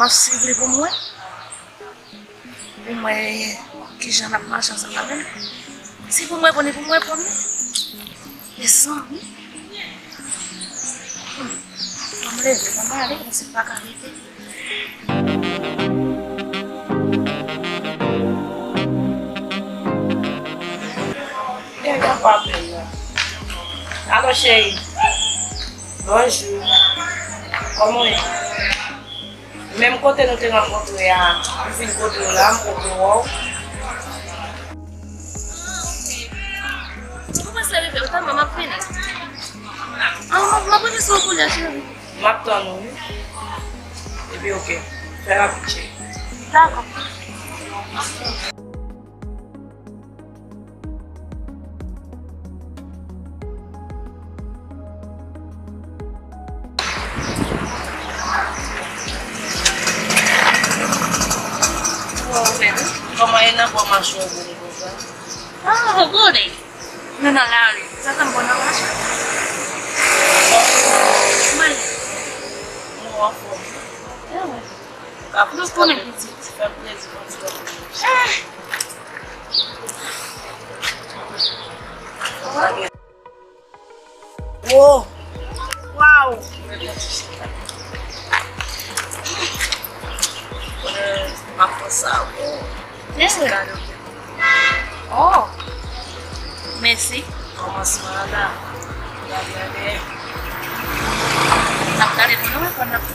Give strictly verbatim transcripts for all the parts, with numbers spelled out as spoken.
M ap swiv li pou m wè. Pou m wè kijan n ap mache ansanm avè l. Si pou m reponn li, pou m reponn li. Mezanmi. Hmm. Ban m leve, ban m ale, paske m pa ka rete. Nèg la pa bèl la. Alo, cheri. Bonjou. Kòman w ye? Menm kote nou te rankontre a, m vin kote w la, m poko wè w. Ah, ok. Ou prèske rive, ou tann mwen, m ap vini. Ah, m ap, m ap rive sou ou kounye a, cheri. M ap tann ou, wi. Epi, ok. Fè rapid, cheri. Dakò. Kòman e nan bò mache w gwo konsa? Ah, ou konnen. Nou nan lari. Sa tann bon nan mache. Mwen. Nou anfòm. Ewe. Ou konnen pitit. Fè m plezi konsa. Eh. Wo! Waw! M ap pran sa pou ti kado. Oh! Mèsi. Kòmansman an la. Gade, gade. N ap gade pou nou, pandan n ap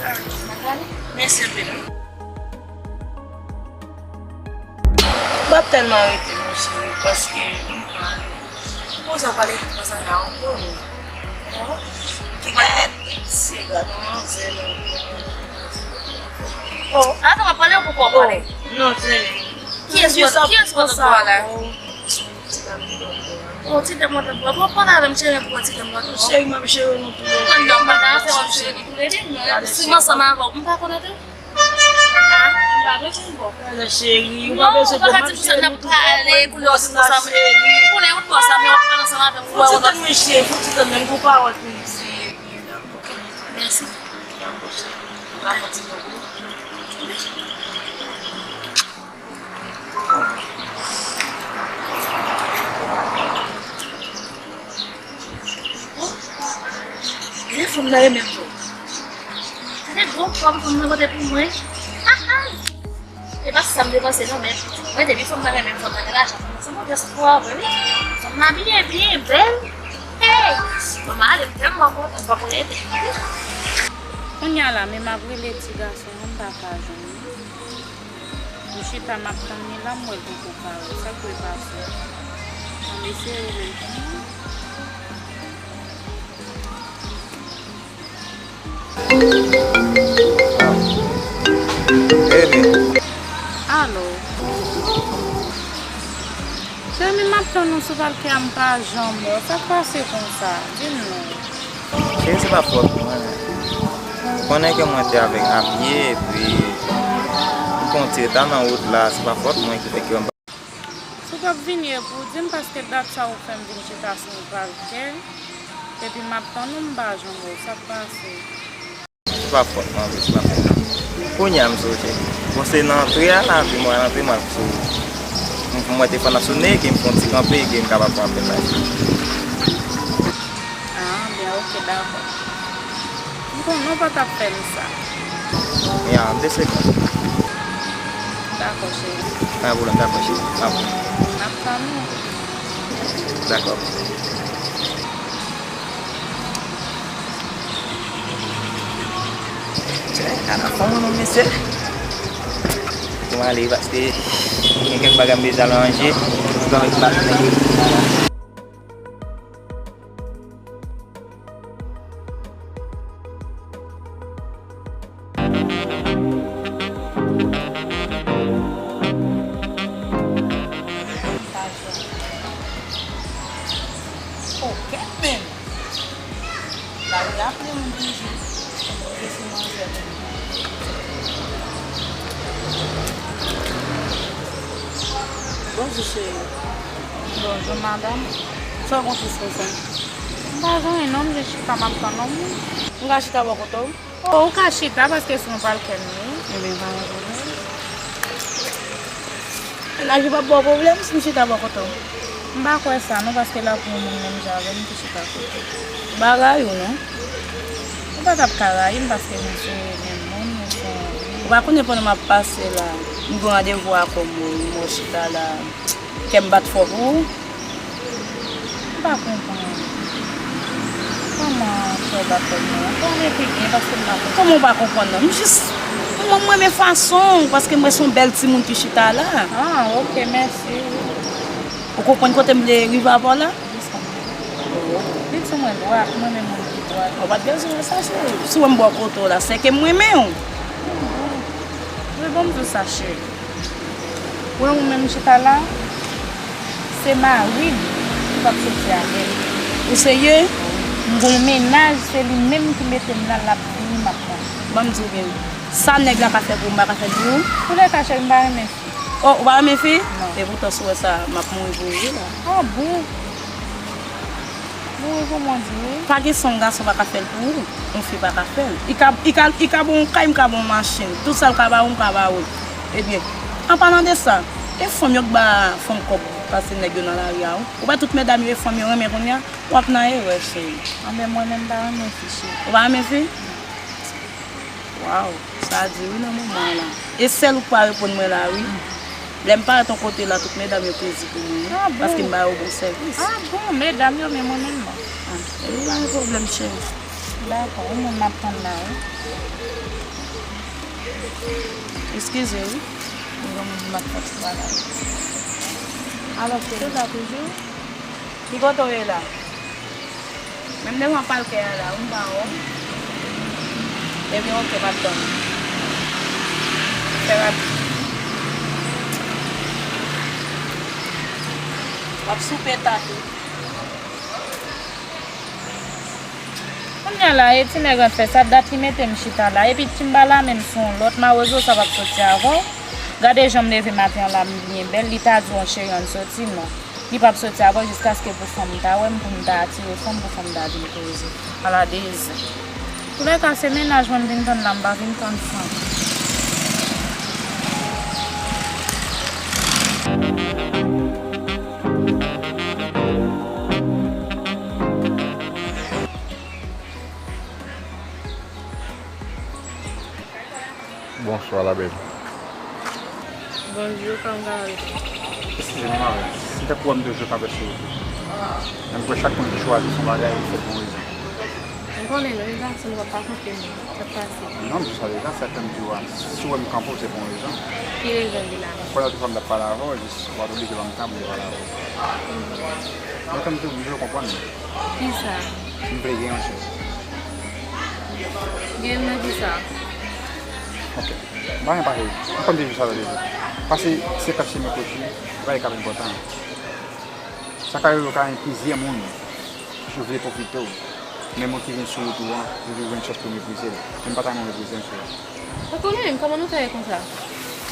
gade. Mèsi anpil. M ap tèlman rete non cheri, paske m pa konsa pale konsa la ankò non. Ki gade se gade manzè non. Oh, ata w ap pale ou poko pale? Non cheri. Kiyès ki sòt bò la? Oh, ti dam mwen tankou w ap pale avè m cheri, m pran ti dam mwen tankou w. Cheri, m ap jere nou tou. Mwen menm m pa nan afè w ap jere nou tou lede, men si m ansanm avè w, m pa konnen tou. Ah, m pa bezwen bò. Cheri, ou pa bezwen bò, m ap jere nou tou. Non, ou pa ka di konsa n ap pale, koulè w di konsa, men koulè w di konsa, men w ap pale ansanm avè m, ou wè w ap. Fò ti tann mwen cheri, fò ti tann mwen, m gon pawòl pou m di. Mèsi. Gade fanm nan renmen m vre. Gade gwo kòb fanm nan pote pou mwen. Ah, ah. E pa sa m te panse non, men mwen depi fanm nan renmen m, fanm nan gen lajan, fanm nan se move espwa vre wi. Fanm nan abiye byen, bèl. Hey! Fanm nan ale m tèlman kontan, m pa pou rete. Kounye a la, men m ap rele ti gason an, m pa ka jwenn li. M chita, m ap tann li la, m wè l poko parèt. Sa k dwe pase? Ann eseye rele l pou mwen. Baby. Alo. Cheri, m ap tann ou sou palkè a, m pa janm wè w. Sa k pase konsa? Di m non. Cheri, se pa fòt mwen. Ou konnen ke mwen te avèk Abie, epi m pran ti reta nan wout la, se pa fòt mwen ki fè ke m pa. Si w p ap vini, epi w di m, paske dat sa ou fè m vin chita sou yon palkè, epi m ap tann ou, m pa janm wè w, sa k pase? Se pa fòt mwen vre, se pa fòt mwen. Kounye a m sonje. Bon, se nan antre a la, epi mwen rantre, m al sou. M, m wè telefòn nan sonnen, ke m fè yon ti kanpe, ke m kapab pran apèl la. Ah, byen, ok, dakò. M konnen w pa t ap fè m sa. Ya, de segonn. Dakò, cheri. Pa gen pwoblèm, dakò, cheri. Pa gen pwoblèm. N ap tann ou. Dakò. Tchè, ala fanm non, mesye. Pou m ale, paske gen kèk bagay m bezwen al ranje. Pou m pa met bat nèg yo. Okèt menm. Lari a plen moun toujou. Mwen se manzè menm. Bonjou, cheri. Bonjou, madanm. Sa w gen konsa? M pa gen anyen non, m jis chita, m ap tann ou. M ka chita bò kote w? O, ou ka chita, paske se yon palkè m ye. Ebyen, pa gen pwoblèm. Mennaj ou p ap ba w pwoblèm si m chita bò kote w? M pa kwè sa, non, paske l ap yon moun menm jan avè m ki chita kote w. Ou pa rayi w, non. Ou pa t ap ka rayi m paske nou se menm moun, nou se yon... Ou pa konnen pandan m ap pase la, m gen randevou ak yon moun, m wè w chita la. Kè m bat fò pou ou. M pa konprann. Kòman kè w bat fò pou mwen? Fò w repete, paske m pa konprann. Kòman w pa konprann nan? M jis, mwen, m renmen fason w, paske m wè se yon bèl timoun ki chita la. Ah, ok, mèsi. Ou konprann kote m vle rive avè w la? Jis konprann. Vin sou mwen dwat, mwen menm moun ki dwat. Ou pa t bezwen wè sa, cheri. Si w wè m bò kote w la, se ke m renmen w. Wi, bon, m di w sa, cheri. Ou wè ou menm chita la, se mari m ki p ap soti avè m. Ou serye? M gon mennaj, se li menm ki mete m la, l ap vini, m ap pran. Ban m di w byen, sa nèg la ka fè pou ou, m pa ka fè l pou ou? Toulèka, cheri, m pa renmen fi. Oh, ou pa renmen fi? Non. Epoutan, si w wè sa, m ap mouri pou ou, wi, la. Ah bon? Mouri pou mwen di wi. Pa gen sa yon gason pa ka fè l pou ou, yon fi pa ka fè l. Li ka, li ka, li ka ba w yon kay, m ka ba w yon machin. Tout sa l ka ba ou, m ka ba ou l. Ebyen, an palan de sa, e fanm yo k ba fanm kòb pase nèg yo nan lari a, wi. Ou wè tout medam yo e fanm yo renmen kounye a, w ap nan erè, cheri. Anben, mwen menm, m pa renmen fi, cheri. Ou pa renmen fi? Waw, sa di wi nan moman an la. E sèl ou k pa reponn mwen la wi. Lè m parèt yon kote la, tout medam yo plezi pou mwen wi. Ah bon? Paske m ba yo bon sèvis. Ah bon, medam yo, men mwen menm non. Ah, e pa gen pwoblèm, cheri. Dakò, yon moun m ap tann la wi. Eskize wi. Yon moun m ap tann la. Alò, se la toujou? Ki kote w ye la? Menm devan palkè a la, ou m pa wè w. Ebyen, oke, m ap tann ou. Fè rapid. W ap soupe ta tou. Kounye a la, e ti nèg an fè sa, dat li mete m chita la. Epi ti m pa la menm sou yon lòt, mawozo sa p ap soti avè w. Gade jan m leve maten an la, m byen bèl, li ta di w, cheri, ann soti, non. Li p ap soti avè w jiskaske pou fanm ta wè m, pou m ta atire fanm, pou fanm ta vin koze. Ala de zen. Toulèka, se mennaj mwen m vin tann la, m pa vin tann fanm. Bonswa, la belle. Bonjou, kòman w ye? Eskize m, mari. Si te pou wè m toujou k ap sou wout. Men m kwè chak moun ki chwazi se yon bagay, li fè pou yon rezon. M konnen non, yon gason nou p ap pa konte moun. Sa k pase? Non, m di sa deja, sa k fè m di w a. Si w wè m kanpe w, se pou yon rezon. Ki rezon li la? Fò lòt fwa m t ap pale avè w, jis w pa t oblije ban m tan pou m te pale avè w. Mwen, tann tou, m vle w konprann mwen. Kisa? M vle gen yon chans. Gen nan kisa? Ok. M pa gen pale. M konn te di sa tande tou. Pase senkant chemen kwochi, e pa li k ap enpòtan. Sa ka rive w ka gen plizyè moun ki vle pwofite w. Men moun ki vin sou wout ou an, li toujou jwenn chans pou l meprize l. Men m pa ta renmen w meprize m, cheri. Ou konnen menm kòman nou fè konsa?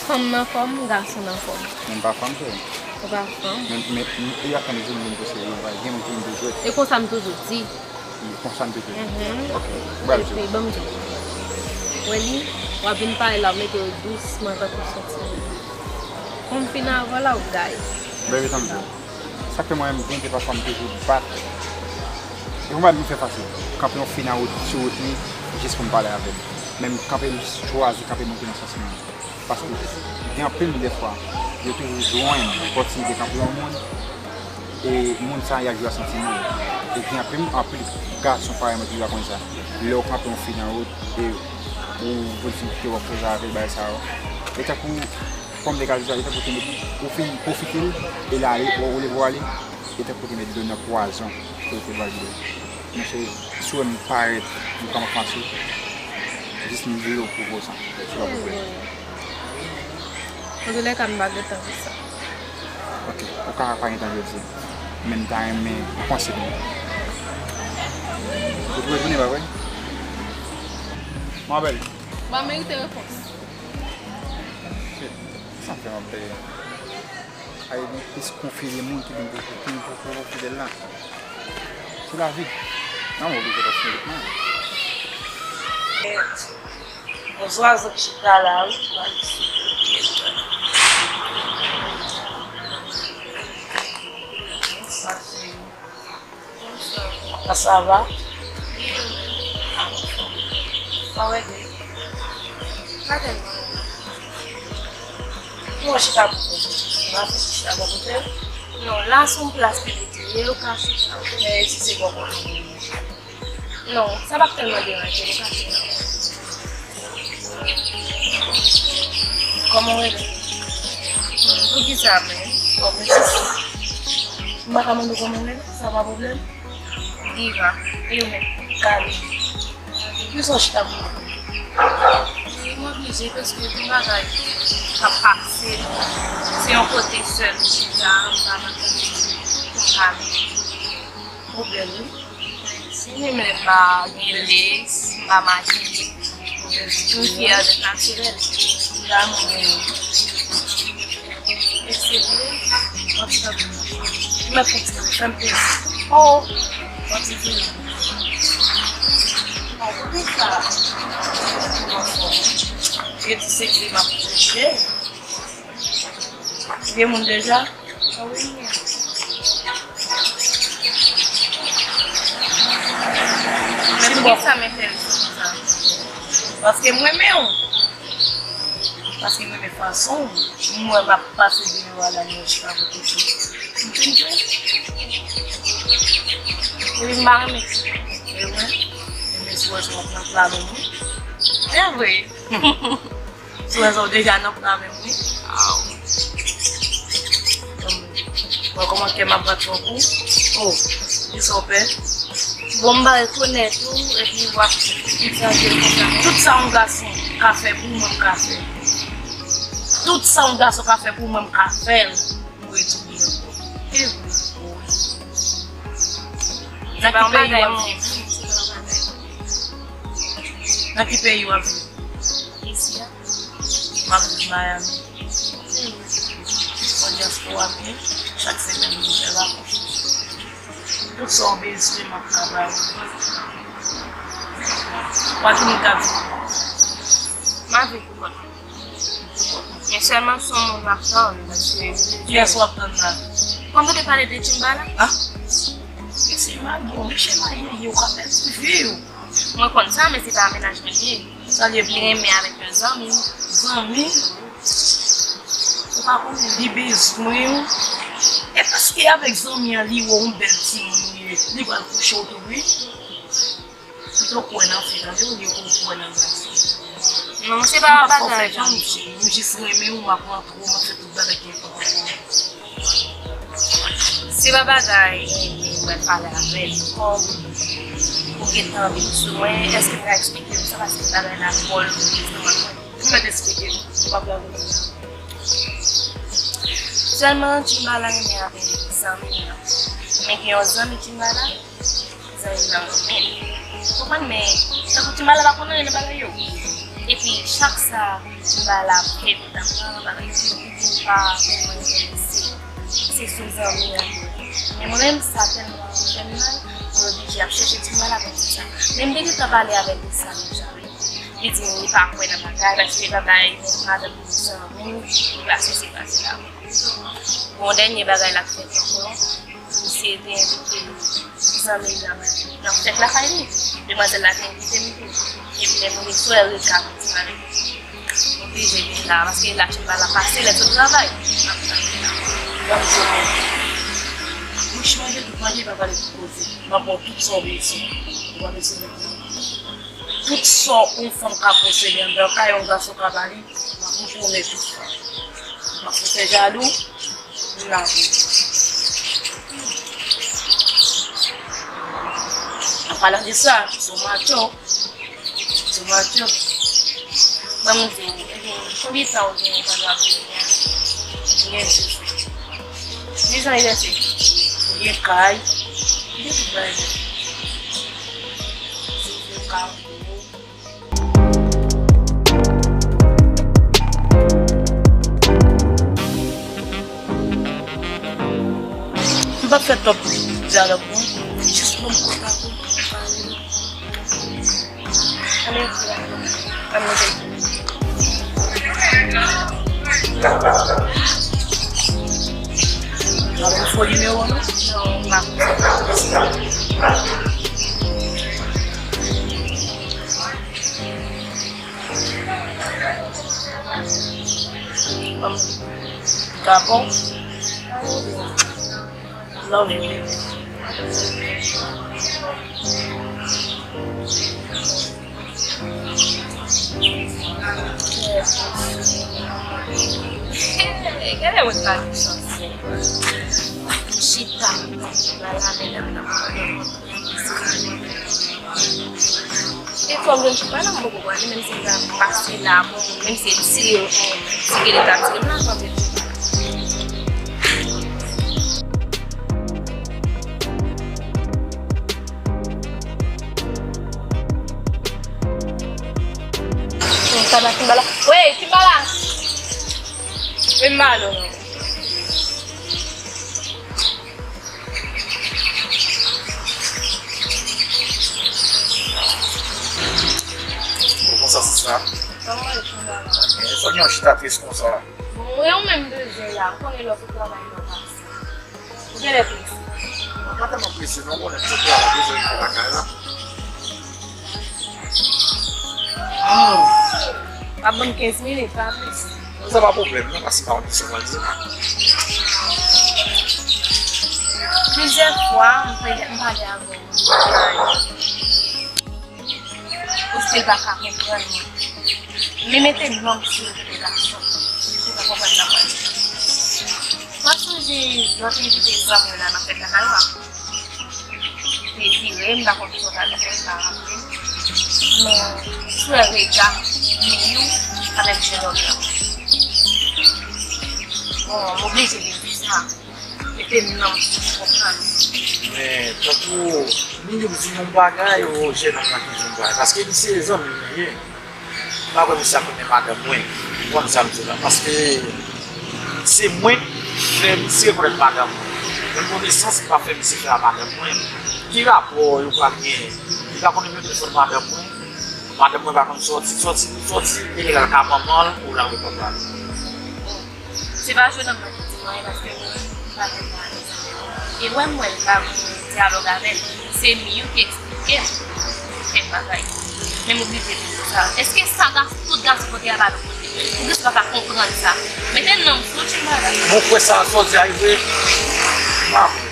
Fanm nan fòm, gason nan fòm. Men m pa fanm, cheri. Ou pa fanm? Men, men, men, e atann jou m vin pou serye, gen moun ki vin pou jwèt. E konsa m toujou di. Konsa m te di. Mhm. Ok. Epi, ban m di w. Wè li, w ap vin pale la, w mete w dousman tankou yon ti bebe. Pou m fin avè w la, w ap gaye. Bebe, tann m di w. Sa k fè mwen menm, gen de pafwa m toujou bat. E pou m pa di m fè fasil. Kanpe yon fi nan wout, sou wout li, jis pou m pale avè l. Men m kanpe, m chwazi kanpe moun ki nan sans mwen. Paske gen anpil moun dèfwa, yo toujou jwenn opòtinite kanpe yon moun, e moun sa a, y ap jwe ak santiman yo. E gen anpil, anpil gason parèy mwen ki jwe ak moun sa. Lè w kanpe yon fi nan wout, e ou, ou di ke w ap koze avè l, bagay sa yo. E tankou, kòm te ka di sa, e tankou te met, ou fin pwofite l, e l ale, ou, ou leve w ale, e tankou te met dlo nan pwazon, pou l te pral vide. Monchè, si w wè m parèt, m kòmanse, jis m vle w pwouve w sa. Si w pa pwouve l. Antoulèka, m pa gen tan pou sa. Ok, ou ka pa gen tan jodi, men m ta renmen ou panse pou mwen. Ou twouve tounen, pa vre? Ma belle. M pa merite repons. Shit, sa fè m ap peye. Ay, li plis konfye de moun ki vin pou, ki vin pou, pou, pou fidèl la. Se lavi. Non, m oblije kontinye ritman. Yon zwazo k chita la, wi, zwazo. Sa se Kòman sa va? Sa va byen. Pa tèlman. Ou wè chita pou kont ou. Ou pa fè ti chita bò kote l? Non, la se yon plas piblik li ye, ou ka chita. Men si se bò kote w. Non, sa p ap tèlman deranje, ou ka chita. Kòman w rele? Poukisa menm? Bon, men se sa. M pa ka mande w kòman w rele? Sa pa pwoblèm? Diva. E ou menm? Kali. Poukisa w chita pou mwen? Wi, m oblije, paske gen bagay k ap pase. Se yon kote sèl m chita, m pa nan kondisyon pou m pale. Pwoblèm, wi. Si menm lè m pa gen lès, m pa makiye, m fyè dèt natirèl. Sa mwen genyen. E se vre, m ap tann ou. M ap kontinye, fè m plezi. Oh, m ap di vini. Bon, poukisa? M anfòm. Yo di se vre m ap kouche. Gen moun deja? Wi. Men poukisa m enterese konsa? Paske m renmen w. Paske m renmen fason w. M wè m ap pase deyò a la, m wè chita pou kote. M fin jwenn. Wi, m pa renmen ti. E mwen? Renmen sou wè sa w ap nan pla menm wi. E vre. Sou wè sa w deja nan pla menm wi. Aw. Mwen kòman kè m ap bat yon kou. Oh, kisa w pè? Bon, m pa rekonèt ou, epi w ap di sa vye konsa. Tout sa yon gason ka fè pou mwen, m ka fè. Tout sa yon gason ka fè pou mwen, m ka fè l. Pou retounen ankò. E vre. Nan ki peyi w ap viv? Nan ki peyi w ap viv? Isi a. M ap viv Miami. Mwen dyaspora m ye, chak semèn mwen fè vakans. Tout sa w bezwen, m ap ka ba ou. W a tounen Kadi. M ap viv pou kont mwen. Men sèlman si yon moun m ap tann, paske. Kiyès w ap tann la? Kòm nou te pale de Tchimba la? Ah? Mesye Maggie, mesye Maggie, ou ka pèdi vi w. Mwen konn sa, men se pa mennaj mwen li ye. Sa l ye pou ou? Li renmen avèk yon zanmi. Zanmi? Ou pa konnen li bezwen w. E paske avèk zanmi an li wè w yon bèl timoun ou ye, li pral kouche w tou wi. Pito kwè nan fi tande olye pou w kwè nan gason. Non, se pa bagay. M jis renmen w, m ap rantre w, m ap fè tout bagay ki enpòtan pou ou. Se pa bagay, eh, mwen pral pale avè l kòm ou gentan vin sou mwen, èske w ka eksplike m sa, paske bagay la twò lou pou lestomak mwen. M mèt eksplike m, ou pa pral konprann. Sèlman Tchimba la renmen avèk zanmi l lan. Men gen yon zanmi Tchimba la, zanmi l lan renmen l. Konprann, men tankou Tchimba la pa konn anyen nan bagay yo. Epi chak sa Tchimba la ap fè, li t ap pran bagay yo, li di m pa vrèman enterese. Se sou zanmi an li ye. Men mwen menm, sa tèlman fè m mal, mwen oblije ap chèche Tchimba la pou m di sa. Men m te gentan pale avè l de sa deja wi. Li di m li pa kwè nan bagay, paske li pa bay madanm li zanmi, li pa sesi, li pa sela. Bon, dènye bagay l ap fè ankò, misye te envite zanmi l nan, nan fèt lakay li. Demwazèl la te envite m tou. Epi lè m rive sou L K pou di m avèk li. M oblije vin la, paske la Tchimba la pase lè l sot travay. M ap tann li la. Ban m di w, mwen chanje tout manje, pa pale tout koze. M ap ba w tout sa w bezwen. Ou pa bezwen met nan. Tout sa yon fanm ka posede anndan kay, yon gason ka ba li, m ap pwomèt ou sa. M ap fè w fè jalou, m la pou ou. An palan de sa, se yon matyo, se yon matyo. Ban m di w, ebyen, konbyen tan ou gen pandan w ap vini a? M gen diz an. Diz an, li rete. M gen kay, m gen tout bagay. Se vre, m ka antre yo. M p ap fè twòp dyalòg non. Jis pran m kontak ou. Ann rete la. Ann rete. Fo nimewo nou? Non, m pa. Gabon. Love you. Gade mwen pa gen chans. Chita. La la medam nan. E kòm yo pa nan poko pran li, menm si m ta pase la, bon, menm si e tire, tire li ta tire m la, kanpe. Sa nan Kimbala. Wey, Kimbala! Kimbala, non. Bon, konsa, sista? Kòman w ye, Kimbala? Ebyen, sa w gen yon chita tris konsa? Bon, mwen, ou menm bezwen la. Ou konnen lè w pou travay, lè w pase. Ou genlè prese. Mwen pa tèlman prese, non, konnen m sot travay, bezwen rive lakay la. Oh. W ap ban m kenz minit, pa plis. Sa pa pwoblèm, non, paske pa konn kisa w pral di. Plizyè fwa, m pale, m pale avè w. Ou still pa ka konprann mwen. Men mete nanm sou yo kote gason. Ou pa konprann sa mwen di. Mwen sonje lè w te envite zanmi w la nan fèt lakay ou a. Te vire, m pa konn kisa w t ap fè, m pa raple. Men, m wè rega Miyou avèk jenòm nan. Bon, m oblije vin di sa. Mete nanm sou, konprann. Men, tankou Miyou di yon bagay, o, jenòm nan ki di yon bagay. Paske li se zanmi m li ye. M pa kwè misye ap renmen madanm mwen. Ou konprann sa m di la? Paske se mwen k fè misye rekonèt madanm mwen. Menm konesans m pa fè misye fè a madanm mwen. Ki rapò yo pral genyen? Li pa konnen menm telefòn madanm mwen. Madanm mwen pa konn sòti. Sòti pou sòti, e lè l al ka manman l, ou la rekonprann. Se pa jwenn nan mwen ki di mwen, paske mwen pa konn pale. E wè m wè l pa konn dyalòg avè l. Se Miyou ki eksplike m kèk bagay. Men m oblije di sa. Èske sa gas-, tout gason kote a pa lòt kote? Poukisa w pa ka konprann sa? Mete nanm sou ti bagay. Mwen kwè sa, sa w di a vre. M pa kwè.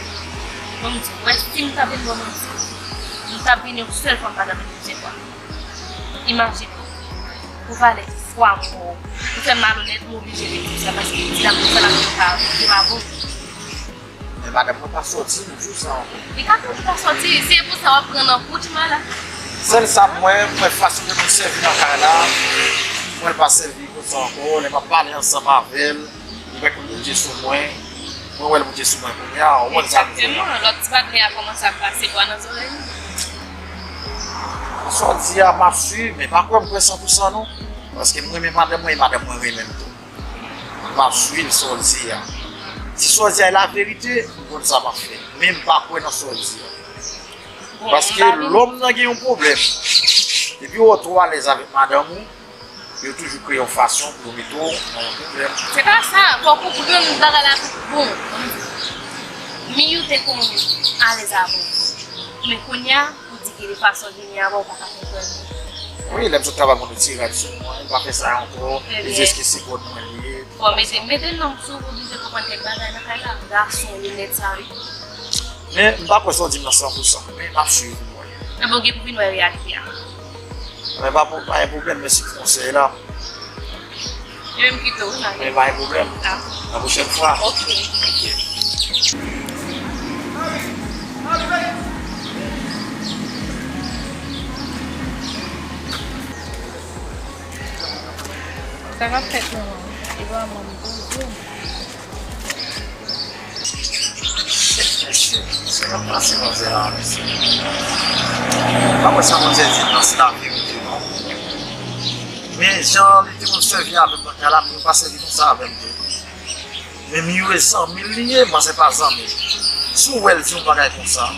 Bon, m di, wè, si m ta vin bò manti, m ta vin yon sèl fwa, m pa ta vin plizyè fwa. Imajine w, ou vale fwa m wè w, ou fè m malonèt, m oblije retire sa, paske li di la pou sa la pou pa, li pa bon. Men madanm mwen pa sòti, m di w sa ankò. Li ka toujou pa sòti, se pou sa w ap pran nan kou, ti mala. Sèl sa m wè, m wè fason ke moun sèvi nan kay la, m wè l pa sèvi konsa ankò, lè m ap pale ansanm avè l, li mèt Bondye sou mwen, mwen wè l Bondye sou mwen kounye a, ou konn sa m di la. Egzakteman, lòt ti bagay a kòmanse ap pase bwa nan zòrèy li. Sa w di a, m ap swiv, men pa kwè m kwè san pou san non. Paske m renmen madanm mwen, e madanm mwen renmen m tou. M ap swiv sa w di a. Si sa w di a e laverite, m konn sa m ap fè. Men m pa kwè nan sa w di a. Paske lòm nan gen yon pwoblèm. Depi w wè w twò alèz avèk madanm ou, yo toujou kreye yon fason pou yo mete w nan yon pwoblèm. Se pa sa, fòk ou konprann bagay la tou. Bon, Miyou te konn alèz avè w. Men kounye a, ou di ke de fason l vini avè w, ou pa ka konprann li. Wi, lè m sot travay, moun yo tire rad sou mwen, m pa fè sa ankò. Li di èske se bòt mwen li ye. Bon, mete, mete nanm sou, ou oblije konprann kèk bagay nan kay la. Gason, linèt sa, wi. Men, m pa kwè sa w di m nan san pou san, men m ap swiv pou m wè. Ebyen, ou gen pou vin wè reyalite a. Men pa pou, pa gen pwoblèm, mèsi pou konsèy la. Ebyen, m kite w, wi, m ale. Men pa gen pwoblèm. Nan pwochèn fwa. Ok. Ok. Sa k ap fèt, manman? E vrèman, m poze m. Shit, mesye, sa k ap pase manzè a, mesye? M pa kwè sa manzè di m nan se laverite non. Men jan li te konn sèvi avè m nan kay la, pou l pa sèvi konsa avè m tou. Men Miyou e zanmi l li ye, m panse pa zanmi l. Si w wè l di yon bagay konsa,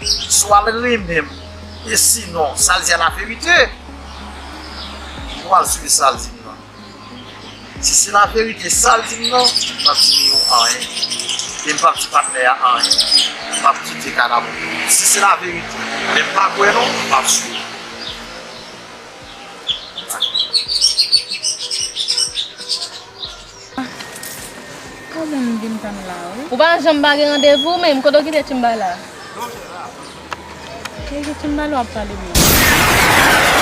swa l renmen m, e sinon, sa l di a laverite, ou al swiv sa l di m nan. Si se laverite, sa l di m nan, m p ap di Miyou anyen. E m p ap di patnè a anyen. M ap kite Kana pou li. Si se laverite, men m pa kwè non, m ap swiv. Ou menm vin tann la wi. Ou pa janm pa gen randevou menm, kote w kite Timbala? Kote w kite Timbala w ap pale menm?